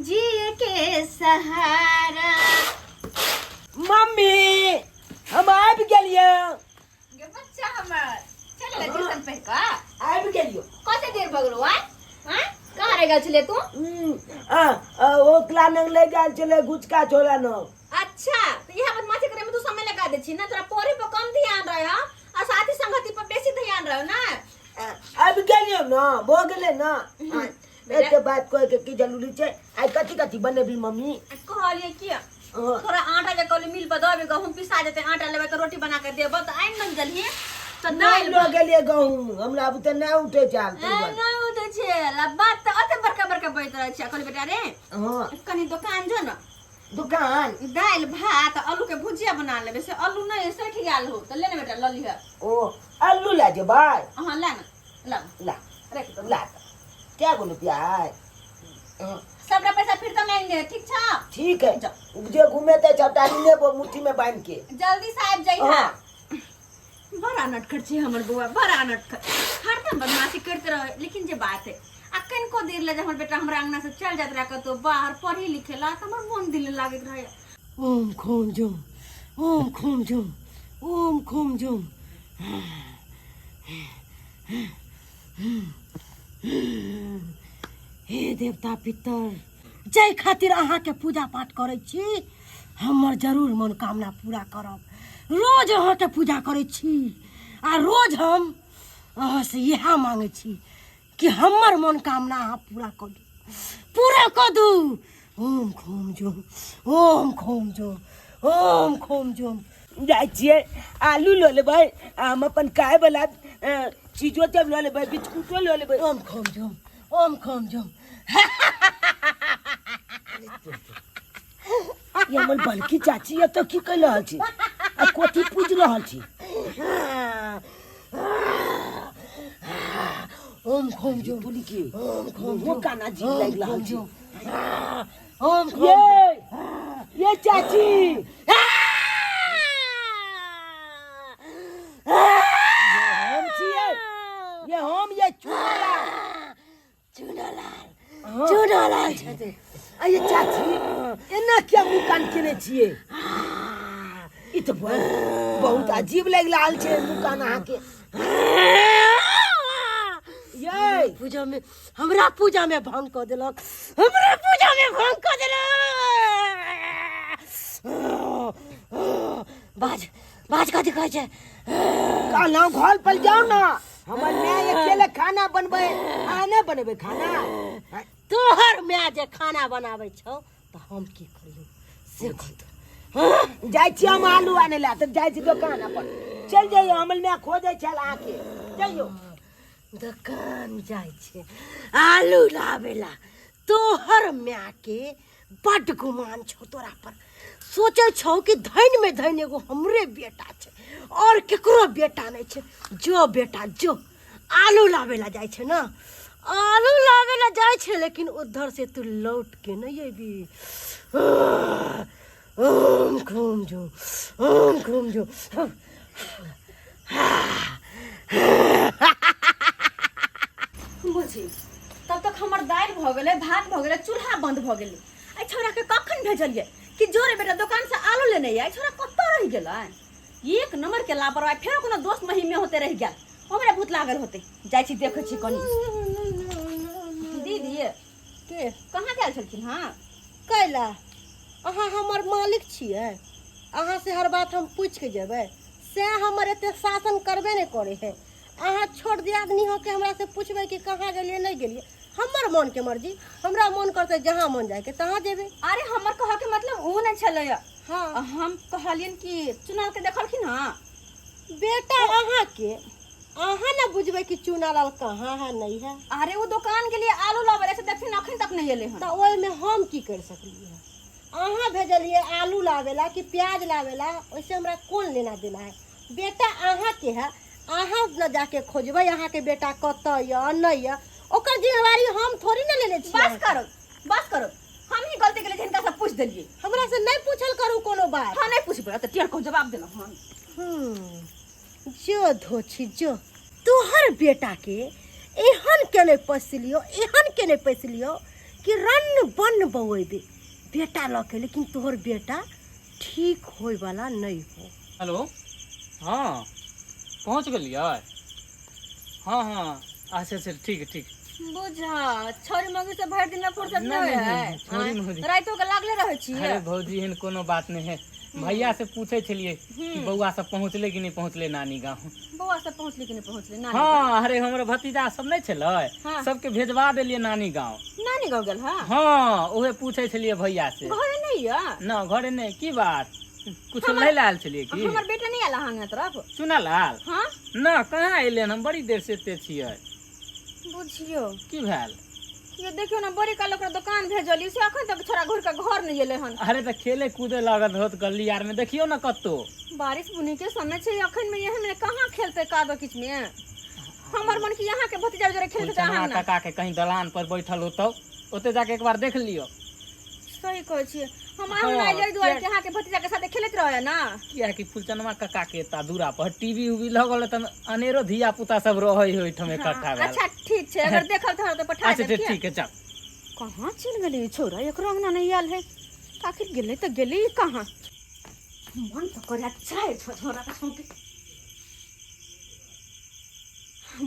जिए के सहारा। मम्मी हम आबि गेलियै। गे बच्चा हमर चल ले ट्यूशन पढ़ का। आबि गेलियो। कते देर भऽ गेलो आय? आय कहाँ रह गेल छले तू? आ आ, ओकला नंग ले गेल छलै गुचका छोला नंग। अच्छा तो यह बदमाशी करे में तू समय लगा दे छी ना, तोरा पढ़े पर कम ध्यान रहे हा आ साथी संगति पर बेसी ध्यान रहे ना। आबि गेलियो ना, भऽ गेलै ना। एते बात कहै के की जरूरी छै? आइ कथी कथी बनेबी मम्मी? कहलिए कि थोड़ा आटा जे कहली मिल पर दबे, गहूम पिसा जेते, आटा लेबे तो रोटी बना के देबो, तो आइन न गेलही तो नहि दालि लऽ गेलियै गहूम, हमरा आब तऽ नहि उठै छै हाल। ए, नहि उठै छै ला बात तऽ ओते बड़का बड़का बजैत रहै छै। कहली बेटा रे, कनी दोकान जो न। दुकान? दालि भात आलू के भुजिया बना लेबे, से आलू नहि सठि गेल हो तऽ ले ने बेटा, लऽ लिह। ओ आलू लए जेबै? हाँ ले ना, ला। ला। रख दो। ला क्या गो रुपया है? हाँ, सबटा पैसा फिर तऽ मांगि ले, ठीक छौ? ठीक है। जाओ। जे घुमेते सबटा लेबो मुट्ठी में बांध के। जल्दी से आबि जाइ। हाँ। बड़ा नटखट छै हमर बौआ, बड़ा नटखट, हरदम बदमाशी करते रहे। लेकिन जे बात है आ कनिको देर ले जे हमर बेटा हमरा अंगना से चल जात रहे कतौ बाहर पढ़े लिखे ला, तऽ हमर मन दिल लागैत रहे। ओम खोम जुम, ओम खोम जुम, ओम खोम जुम। हे देवता पितर, जाहि खातिर अहाँके पूजा पाठ करै छी, हमर जरूर मनोकामना पूरा करब। रोज अहाँके पूजा करै छी आ रोज हम अहाँसँ इएह मांगै छी कि हमर मनोकामना अहाँ पूरा कऽ दू, पूरा कऽ दू। ओम खोम जुम, ओम खोम जुम, ओम खोम जुम। जाइ छियै आलू लऽ लेबै आ हम अपन खायवला चीजो सब लऽ लेबै, बिस्कुटो लऽ लेबै। ओम खोम जुम, ओम खोम जुम। ई हमर बड़की चाची एतऽ की कहि रहल छी आ कथी पूछि रहल छी? ओम खोम जुम। तुली की ओम खोम मुँहो जुम। काना जी ओम लागि रहल खोम छी। जुम, ओम खोम। ये ये चाची, हम छियै ये, हम ये चुनालाल। चुनालाल? चुनालाल छथिन। आ ये चाची एना किया मुँह कान केने छियै? ई तऽ बहुत अजीब लागि रहल छै मुँह कान अहाँके ये। पूजा में, हमरा पूजा में भंग कऽ देलक, हमरा पूजा में भंग कऽ देलक। बाज बाज, कथी कहै छै? कहलहुँ घर पर जाउ ने, हमर माय अकेले खाना बनबै, अहाँ नहि बनेबै खाना? तोहर माय जे खाना बनाबै छौ तऽ हम की करियौ से कह। जाइ छी हम आलू आनै लए, तऽ जाइ छी दोकान अपन, चलि जइयौ, हमर माय खोजै छल अहाँके, जइयौ। दोकान जाइ छै आलू लाबै ला। तोहर मायके बड्ड गुमान छौ तोरा पर, सोचै छौ कि धन में धन एगो हमरे बेटा छै और केकरो बेटा नहि छै। जो बेटा जो, आलू लाबै ला जाइ छै ने, आलू लाबै ला जाइ छै, लेकिन उधर से तू लौट के नहीं अबी। ओम घूम जो, ओम घूम जो। बुझी तब तक हमर दालि भऽ गेलै, भात भऽ गेलै, चूल्हा बंद भऽ गेलै। एहि छौड़ाके कखन भेजलियै कि जोरे बेटा दोकानसँ आलू लेने आइ, छौड़ा कतऽ रहि गेलै? एक नंबर के लापरवाही, फेरो कोनो दोस्त महीमे होते रहि गेल, हमरे भूत लागल होते। जाइ छी देखै छी कनी। दीदी के कहाँ गेल छलखिन? हँ कैला अहाँ हमर मालिक छियै, अहाँ से हर बात हम पूछि के जेबै से हमर एते शासन करबे नहि करै है। अहाँ छोट दियादनी हो के हमरा से पूछबै कि कहाँ गेलियै नहि गेलियै? हमर मन के मर्जी, हमरा मन करतै जहाँ मन जायके तहाँ जेबै। अरे हमर कहऽ के मतलब ओ नहि छलैया। हाँ। हम कहलियनि कि चुनाव के देखलखिन हँ बेटा अहाँ के, अहाँ ने बुझबै कि चुनालाल कहाँ है नहीं है। अरे वो दुकान के लिए आलू लाबै से देखथिन अखन तक नहीं एलै हन। तऽ ओहिमे हम की करि सकलियै हँ? अहाँ भेजलियै आलू लाबेला कि प्याज लाबेला, ओहिसे हमरा कोन लेना देना है? बेटा अहाँके है, अहाँ ने जाके खोजबै अहाँके बेटा कतऽ यऽ नहि यऽ, ओकर जिम्मेवारी हम थोड़ी ने लेने छियै। बस करो, बस करो, हम ही गलती केलियै हिनका से पूछ देलियै। हमरा से नहीं पूछल करू कोनो बात। हाँ नहीं पूछबै तऽ टेढ़ को जवाब देलहुँ हन। जो धोछी जो, तोहर बेटा के एहन के नहीं पैसलियो, एहन के नहीं पैसलियो कि रन बन बौएबे बेटा लऽ के, लेकिन तोहर बेटा ठीक होय वाला नहीं हो। हेलो, हाँ पहुँच गेलियै? हाँ हाँ, अच्छा अच्छा, ठीक है ठीक। बुझा छौरी मौगी से भरि दिन में फुर्सत नहीं, नहीं नहीं, है। नहीं, छौरी मौगी। राइतो के लागले रहै छियै। अरे भौजी, एहन कोनो बात नहीं है। भैया से पूछे छलियै कि बौआ सब पहुँचले कि नहीं पहुँचले नानी गाँव। बौआ सब पहुँचले कि नहीं पहुँचले नानी? हाँ, अरे हमर भतीजा सब नहीं छलै, हाँ। सबके भेजवा देलियै नानी गाँव। नानी गाँव गेल? हाँ हाँ, उहे पूछे छलियै भैया से। घरे नहीं या? न, घरे नहीं। की बात, कुछ नहीं लायल छलियै की? हमर बेटा नहीं आयल अहाँ तरफ? चुनालाल? हाँ। न, कहाँ एलै? हम बड़ी देर से एते छियै। बुझियो। की भेल? यो देखियो ना, बड़ी काल ओकरा दुकान भेजली से अखन तक छोरा घुर के घर नहीं एलै हन। अरे तऽ खेले कूदे लागल होत गली आर में, देखियो ना कतौ। बारिश बुनी के समय छै, अखन में एहन में कहाँ खेलते कादो किच में? हमर मन की यहाँ के भतीजा जरे खेलते तऽ फुलचना अहाँ ना। काका के कहीं दलान पर बैठल होतौ, ओते जाके एक बार देख लियो। सही कहै छियै। हम हाँ, अहाँ एलियै दुआरे किया- कि अहाँ के भतीजा के साथे खेलैत रहे ना। कियाकि फुलचनमा काका के एता दूरा पर टीवी उवी लगल तऽ अनेरो धिया पुता सब रहै है ओहिठाम इकट्ठा भेल। अच्छा ठीक छै, अगर देखल तऽ पठा अच्छा देब। ठीक ठीक है, चल। कहाँ चलि गेलै ई छौड़ा? एकरो अंगना नहि आयल है। आखिर गेलै तऽ गेलै ई कहाँ? मन तऽ करे चाहे छोरा के सौंपे।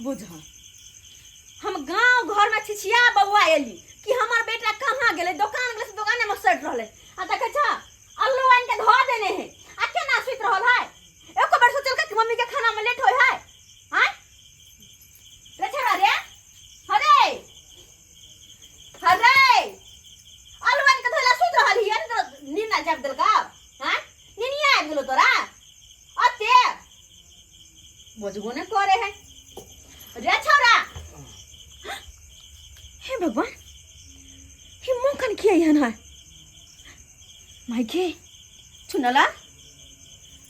बुझ, हम गांव घर में छिछिया बौआ एली कि हमर बेटा कहाँ गेलै। दोकान गेलै से दोकाने में सटि रहलै, आ देखै छ अल्लू आनि के धऽ देने है आ केना सुति रहल है। एको बेर सोचलकै कि मम्मी के खाना में लेट होय है? आँय रे छोरा, रे हरे हरे, आलू आनि के धोला सुति रहल हियै ने, तोरा नींद ना जाबि देलकौ? आँय, नीनिया आबि गेलो तोरा? अते बजबो ने करे है रे छौरा। हे भगवान, हे मुँह किया एहन है? माइके चुनला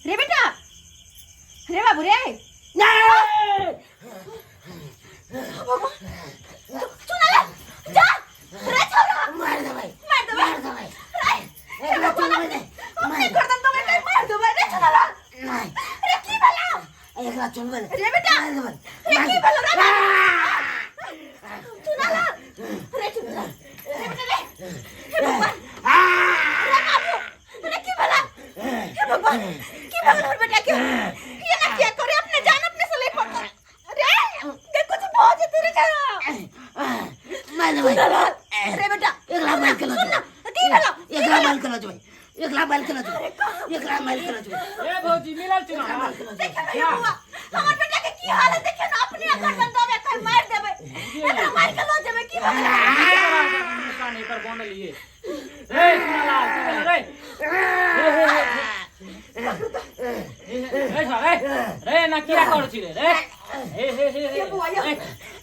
रे बेटा, रे बाबू रे, भगवान, चुनला जा रे छौरा। मार देबै। मार देबै। मार देबै। रे हे एकरा भगवान, चुनबै नहि। अपने गर्दन दबे के मार देबै रे चुनला। नहि। रे की भेला? एकरा चुनबै नहि। रे बेटा। मार देबै। रे की भेलो रे चुनला? रे चुनला रे बेटा रे, हे भगवान, रे बाबू रे, की भेला? हे भगवान, की भेल हमर बेटा के? ये ना किया करे, अपने जान अपने से ले पड़ता रे। के कुछ भऽ जेतै रे छौड़ा। मार देबै। चुनला रे बेटा। एकरा मार के लऽ सुन ना, जेबै। की भेलो? एकरा मार के लऽ जेबै। एकरा मार के लऽ जेबै। एकरा मार के लऽ जेबै। ए भौजी, मिलल चुनाव? देखियौ ना यौ बौआ, हमर बेटा के की हाल है देखियौ ना। अपने गर्दन दबे के मारि देबै, एकरा मारि के लऽ जेबै। की भऽ गेलै? कान एकर बनल ये। ए चुनालाल, की भेल रे? ए रे रे, ना किया कर छी रे? रे हे हे हे हे। ये बौआ यौ, ए,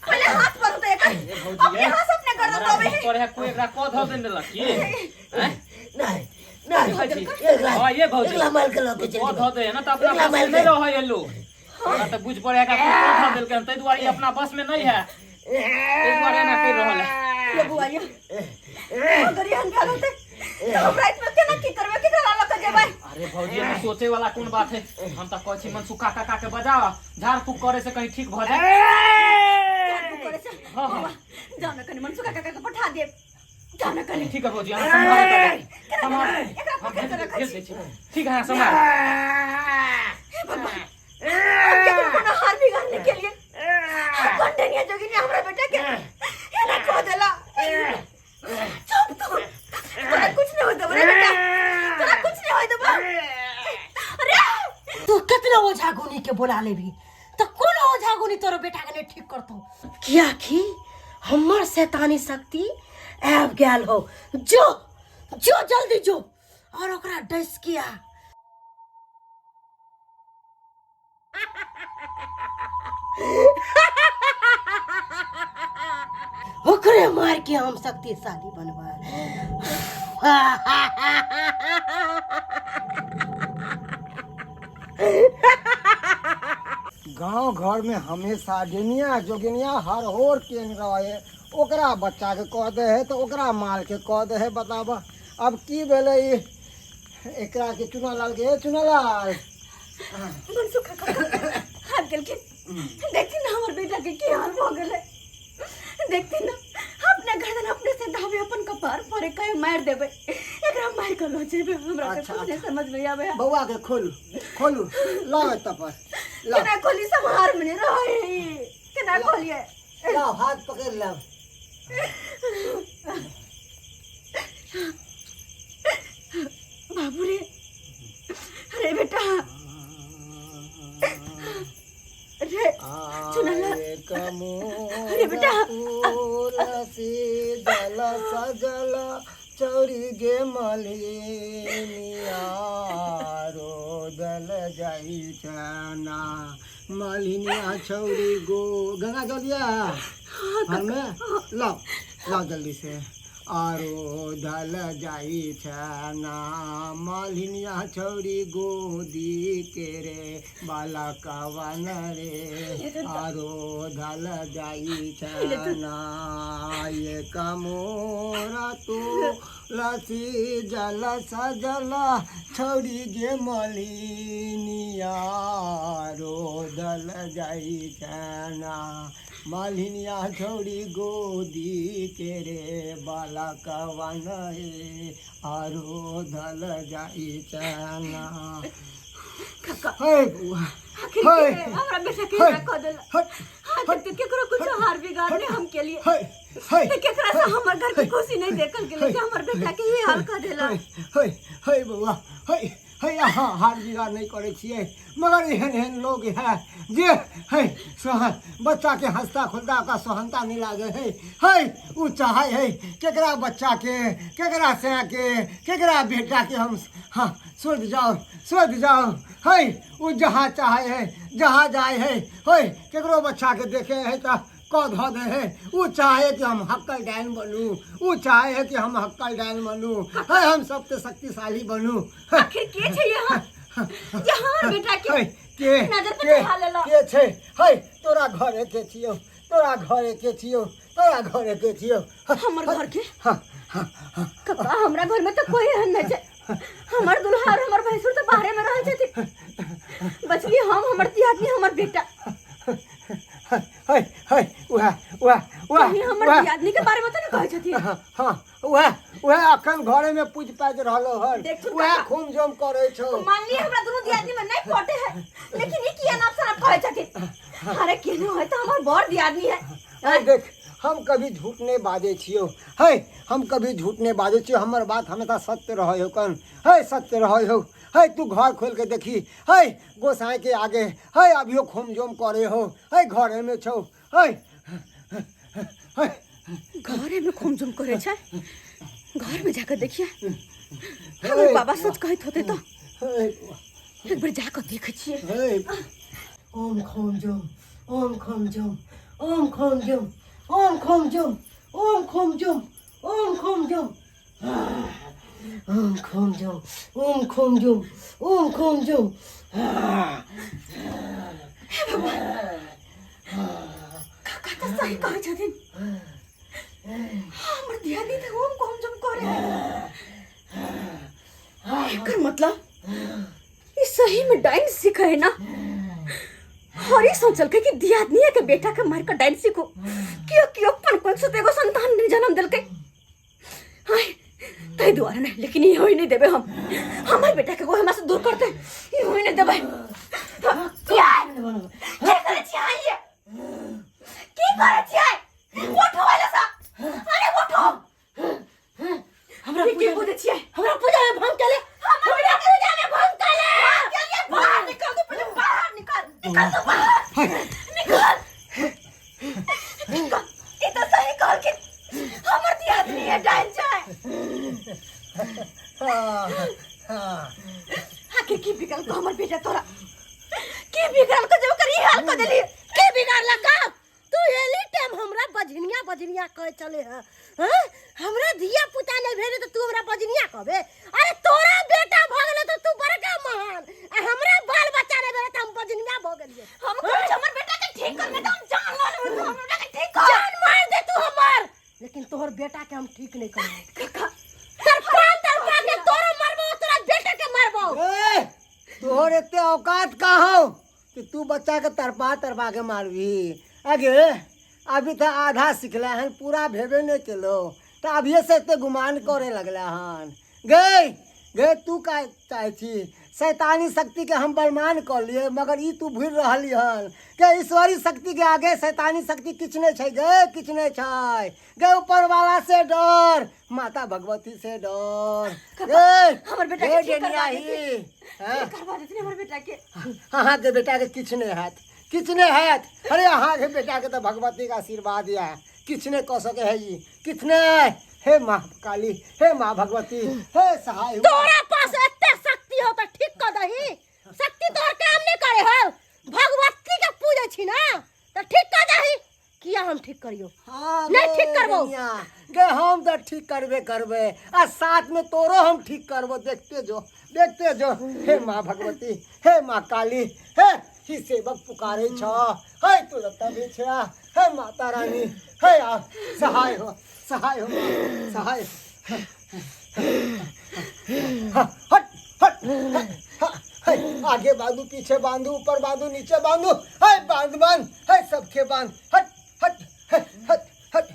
पहिले हाथ पर होतै एकर। भौजी, अपने ए। हाथ अपने गर्दन दबे है। पर है कोई एकरा क धऽ देने देलक की? हैं? नहि नहि, एकरा हाँ, ये भौजी। एकरा मार के लऽ के चलि क जेबै। धऽ दे ना तऽ अपना एकरा बस मारि में नहीं के- रहै है लोग। हमरा तऽ बुझ पड़े एकरा कोई क धऽ देलकै हन, ताहि दुआरे ई अपना बस में नहीं है, ताहि दुआरे एना करि रहल है। ये बौआ यौ, अगर एहन भेल होतै तऽ हम रातिमे केना की करबै? केकरा लऽ के जेबै? अरे भौजी, एहिमे सोचे वाला कोन बात है? हम तऽ कहै छी मनसुखा काका के बजा, झाड़ फूक करे से कहीं ठीक भऽ जाए। झाड़-फूक करे से? हाँ, हाँ। बौआ, जाउ ने कनि मनसुखा काका के पठा देब, जाउ ने कनि। ठीक है भौजी, अहाँ सम्हार सम्हार। एकरा हम पकड़ि भेज कऽ रखै भेज छी। दै छी। ठीक है, सम्हार। हे भगवान, हम केकरो कोनो हार बिगाड़ नहि केलियै। हम कोन डनिया जोगिनी हमरा बेटा के एना कह देला? चुप तू, तोरा कुछ नहीं होय देबो रे बेटा, तोरा कुछ नहीं होय देबो अरे। तू कितना ओझा गुनी के बोला लेबी तो कोनो ओझा गुनी तोरो बेटा के नहीं ठीक करतो, कियाकि हमर शैतानी शक्ति आबि गेल हो। जो जो, जल्दी जो और ओकरा डस किया। ओकरे मार के हम शक्तिशाली बनबै। गांव घर में हमेशा डेनिया जोगिनिया हर होर केन रहे, ओकरा बच्चा के कह दे है तो ओकरा माल के कह दे है। बताब अब की भेलै ई एकरा के, चुनालाल के? ए चुनालाल। मनसुख काका आबि गेलखिन। देखथिन ना, हमर बेटा के की हाल भऽ गेलै, देखथिन ना। अपने गर्दन अपने से तऽ हम अपन कपार फोड़े कहे मारि देबै, एकरा मारि कऽ लऽ जेबै। हमरा तऽ अच्छा, कुछ नहि समझ में आबै है। बौआ के खोलू, खोलू, लाओ एतऽ पर लाओ। केना खोली? सम्हार में नहि रहै है ई। केना खोलिए? लाओ, हाथ पकड़ लाओ। बाबू रे, अरे बेटा रे, चुनला। अरे बेटा। तुलसी जल सजल चौरी गे मलिनिया रोदल जाई चना मलिनिया छौरी गो। गंगा जल दिया घर में? लाओ लाओ जल्दी से। आरो धल जाई छना मालिनिया छौरी गोदी के रे बाला कवन रे, आरो धल जाई छना। ये कमोरा तो लसी जल सजल छौरी गे मलिनिया रोदल जाई छना मालिनिया छौरी गोदी के रे बाला कवन हे, आरो धल जाई चना। काका, हे बुआ, आखिर हे, के हमरा बेटा के हे, ना कह देला? हट, हाँ, तो केकरो कुछ हार बिगाड़ नहीं हम के लिए। हे हे, तो केकरा से हमर घर के खुशी नहीं देखल गेलै कि हमर बेटा के ये हाल कह देला? हे हे हे बौआ, हे हे, अहाँ हार बिगाड़ नहीं करै छियै, मगर एहन एहन लोग है जे हे सोहन बच्चा के हंसता खुलता ओकरा सोहनता नहीं लागे है। हे उ चाहे है केकरा बच्चा के, केकरा सै के, केकरा बेटा के हम हाँ सोच जाओ, सोच जाओ। हे उ जहाँ चाहे है, जहाँ जाए है, हे केकरो बच्चा के देखे है तो कह धऽ दे है। उ चाहे कि हम हक्कल डाइन बनू, उ चाहे है कि हम हक्कल डाइन बनू, हे हम सबसे शक्तिशाली बनू। आखिर के छै यहाँ जे हमर बेटा के हे, के नजर पे के चढ़ा लेलक? के छै? हे तोरा घरे के छियौ, तोरा घरे के छियौ, तोरा घरे के छियौ। हमर घर के? हाँ हाँ हाँ। कका, हमरा घर में तो कोई एहन नहीं छै। हमर दुल्हा और हमर भैंसुर तो बाहरे में रहै छथिन, बचली हम, हमर दियादनी, हमर बेटा। हे हे, उएह उएह उएह। कहीं हमर उएह। दियादनी के बारे में तो नहीं कहै छथिन? हाँ हाँ, उएह उएह अखन घरे में पूज पाजि रहलो हन। देखथुन उएह काका। खूम जोम करै छौ। मान लिए हमरा दुनू दियादनी में नहीं पटे है, लेकिन ई किया नाप शराब कहै छथिन? अरे केनो है तो हमर बड़ दियादनी है। अरे देख, हम कभी झूठ नहीं बाजै छियौ। हे हम कभी झूठ नहीं बाजै छियौ, हमर बात हमेशा सत्य रहै हौ कन। हे सत्य रहै हौ। हे तू घर खोल के देखी, हे गोसाई के आगे हे अभियो खूम जोम करे हो, हे घरे में छौ। हे हे, घरे में खूम जुम करे छै? घर में जाकर देखिए, हमर बाबा सच कहैत होते तो। हे एक बेर जाकर देखै छियै। हे ओम खोम जोम, ओम खोम जोम, ओम खोम जोम, ओम खोम जोम, ओम खोम जोम, ओम खोम जोम, ओम खोम जोम, ओम खोम जोम, ओम खोम जोम। काका तऽ सही कहै छथिन, हमर दियादनी तऽ ओम खोम जुम करे है। एकर मतलब ई सही में डाइन सीखे है ना, और ई सोचलकै कि दियादनी के बेटा के मार के डाइन सीखो, क्यों कि अपन कोई से एगो संतान नहीं जन्म देलकै। हाय, ताहि दुआरे नहीं, लेकिन ई होई नहीं देबै हम। हमर बेटा के कोई हमरा से दूर करते, ई होई नहीं देबै। की करै छियै ये? की करै छियै? उठो वाला सा, अरे उठो। हमरा की पूजा बुझै छियै? हमरा पूजा में भंग केले, हमरा पूजा में भंग केले। चलिए बाहर निकल तू, पहले बाहर निकल, निकल तू बाहर निकल, निकल। ई तो सही कहलखिन, हमर दियादनी है डाइन छै। हाँ हाँ। आखिर की बिगड़ल को हमर बेटा तोरा? की बिगड़ल को जब ओकर ई हाल क देली? के बिगाड़ला का? तू एली टाइम हमरा बजनिया बजनिया कहे चले है, हाँ? हमरा धिया पुता नहीं भेले तो तू हमरा बजनिया कहबे? अरे तोरा बेटा भ गेले तो तू बड़का महान, आ हमरा बाल बच्चा नहीं भेले तो हम बजनिया भ गेलिए। हम कहै छी हमर बेटा के ठीक करबे त हम जान ल लेबै, तू हमर बेटा के ठीक कर। जान मार दे तू हमर, लेकिन तोहर बेटा के हम ठीक नहीं करबो। काका, तड़पा तड़पा के तोरो मारबो, तोरा बेटा के मारबो। ए, तोहर एते औकात कहाँ हो कि तू बच्चा के तड़पा तड़पा के मारबी? अगे अभी तो आधा सिखला हन, पूरा भेबे नहीं केलो। तऽ अभिये से एते गुमान करे लगला हन। गई गे तू का चाहे छी? शैतानी शक्ति के हम बलमान कऽ लिए, मगर ई तू भूलि रहली हन के ईश्वरी शक्ति के आगे शैतानी शक्ति किछु नहि छै गे, किछु नहि छै गे। ऊपर वाला से डर, माता भगवती से डर। गे हमर बेटा गे के ठीक करवा डेनियाही, देथिन। हैं? ठीक करवा देथिन हमर बेटा के। अहाँके बेटाके किछु नहि हैत, किछु नहि हैत। अरे अहाँके बेटाके तऽ भगवतीके आशीर्वाद यऽ, किछु नहि कऽ सकै है ई, किछु नहि। हे माँ काली, हे माँ भगवती, हे सहाय हुआ। तोरा पास एते शक्ति हो त ठीक क दही। शक्ति तोहर काम नहीं करे हो, भगवती के पूजे छी ना त ठीक क दही। किया हम ठीक करियो? हाँ, नहीं गे ठीक करबो। दुनिया, गे हम तो ठीक करबे करबे, आ साथ में तोरो हम ठीक करबो। देखते जो, देखते जो। हे माँ भगवती, हे माँ काली, हे ही सेवक पुकारे छ, हे तू तभी छ, हे माता रानी, हे आ सहाय हो, सहाय हो माँ, सहाय। हट हट हट, हे आगे बांधू, पीछे बांधू, ऊपर बांधू, नीचे बांधू, हे बांध बांध, हे सबके बांध। हट हट हट हट हट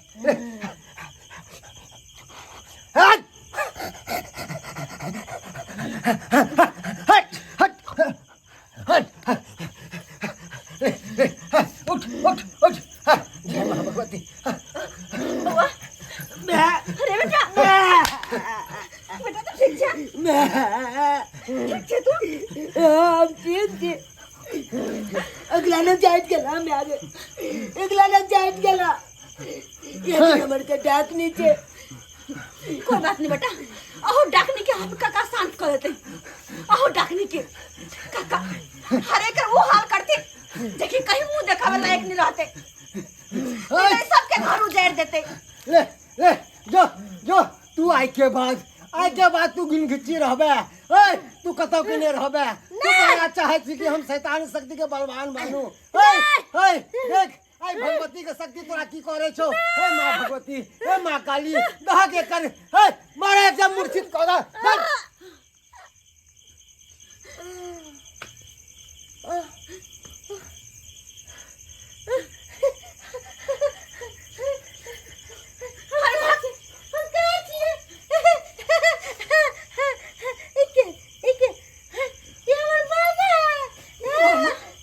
हट हट हट हट उठ उठ उठ। जय माँ भगवती। बौआ, अरे बेटा, बेटा तू ठीक छै? ठीक छै तू? हम ठीक छी। अगला न जाइत गेला हम आगे, अगला न जाइत गेला। एक नंबर के डाकनी छे। कोई बात नहीं बेटा, अहो डाकनी के हम काका शांत कर देते। अहो डाकनी के काका हरे कर वो हाल करते देखी कहीं मुंह देखावे लायक नहीं रहते, नहीं सबके घर उजाड़ देते। ले ले जो जो तू आई के बाद, आई के बाद तू गिन घिच्ची रहबे। ओए तू कतौ के नहीं रहबे। तू कहना चाहे छी कि हम शैतान शक्ति के बलवान बनू। ओए ओए देख आई भगवती के शक्ति तोरा की करे छो। हे माँ भगवती, हे माँ काली, दहा के कर, हे मारे जब मूर्छित कर दे। हम कहाँ छियै? एके एके ये हमर बाबा,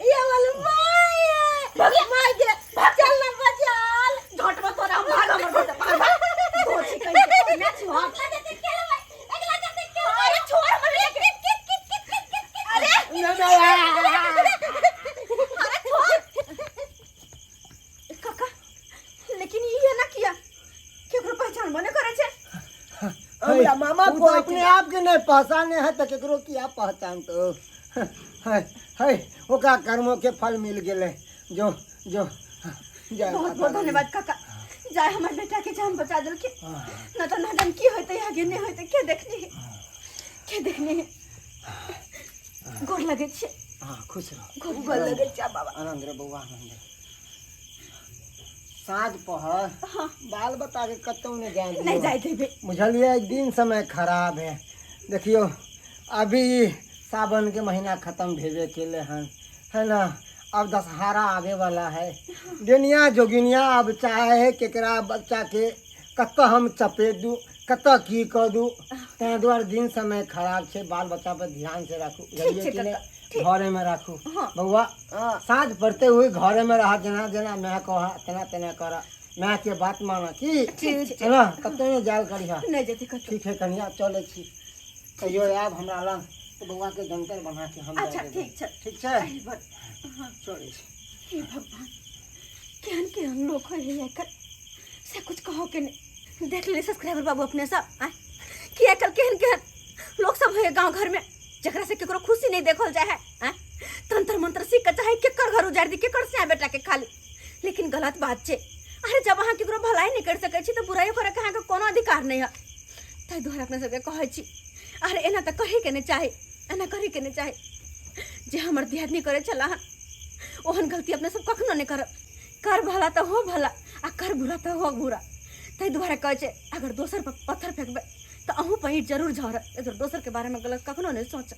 ये हमर माय, माय के चल ना बचाल। झटवा तोरा हम भाग हमर घर से, भाग भाग। दोषी कहीं के मैं छी हट। अरे छोड़ हमर बेटा के। अरे अरे छोड़ काका, लेकिन ई है ना किया केकरो पहचान बने करे छे। हमरा मामा उ तो कहै अपने आप के नहीं पहचाने है तो केकरो किया पहचान। तो है है ओकरा कर्मों के फल मिल गेले। जो जो जय बहुत माता बहुत रानी। धन्यवाद काका, जाय हमर बेटा के जान बचा देलके। न तो न जान की होते आगे नहीं होते, के देखने है, के देखने है। गोर लगे छे। हाँ खुश रहो। गोर लगे छे बाबा। आनंद रे बउआ, आनंद रे। साँझ पहर हाँ। बाल बता के कतौ नहीं जाए दियौ। नहीं जाए देबे। बुझलिए एक दिन समय खराब है। देखियो अभी सावन के महीना खत्म भेबे केले हन, है ना। अब दशहरा आवे वाला है। दुनिया जोगिनिया अब चाहे है केकरा बच्चा के कतऽ हम चपेट दू, कतऽ की कऽ दू। ताहि दुआरे दिन समय खराब छै, बाल बच्चा पर ध्यान से राखू। ठीक छै बुझलिए कि काका, नहि? ठीक। घरे में राखू। हाँ। बउआ साँझ पड़ते हुए घरे में रहा, जेना जेना my कह तेना तेना कर, my के बात माना की ठीक छै। है ना। कतौ नहि जायल करिहा। नहीं जेते कतौ। ठीक है कनिया, चलै छी। कहियो आयब हमरा लग तऽ बउआ के जंतर बना के हम अच्छा दऽ देबै। ठीक छै। ठीक छै, अरे बड़। चलै छी। हे भगवान, केहन केहन लोक होइ है आइकाल्हि, से कुछ कहो के नहीं। देख ले सब्सक्राइबर बाबू अपने सब आय कि आइकाल्हि केहन केहन लोक सब है गांव घर में, जकरा से केकरो खुशी नहीं देखल जाए है। आय तंत्र मंत्र सीख के चाहे केकर घर उजाड़ दी, केकर से बेटा के खाली। लेकिन गलत बात छै। अरे जब अहाँ केकरो भलाई नहीं कर सकै छी तो बुराइयो करे के अहाँके कोनो अधिकार नहीं है। ताहि दुआरे अपने सबके कहै छी, अरे एना तऽ कहै के नहीं चाही, एना करै के नहीं चाही। जे हमर दियादनी करै छला हन ओहन गलती अपने सब कखनो नहीं करब। कर भला तऽ हो भला आ कर बुरा तऽ हो बुरा। ताहि दुआरे कहै छै अगर दोसर पर पत्थर फेंकबै तऽ अहूँ पर ईंट जरूर झरत। इधर दोसर के बारे में गलत कखनो नहीं सोचब।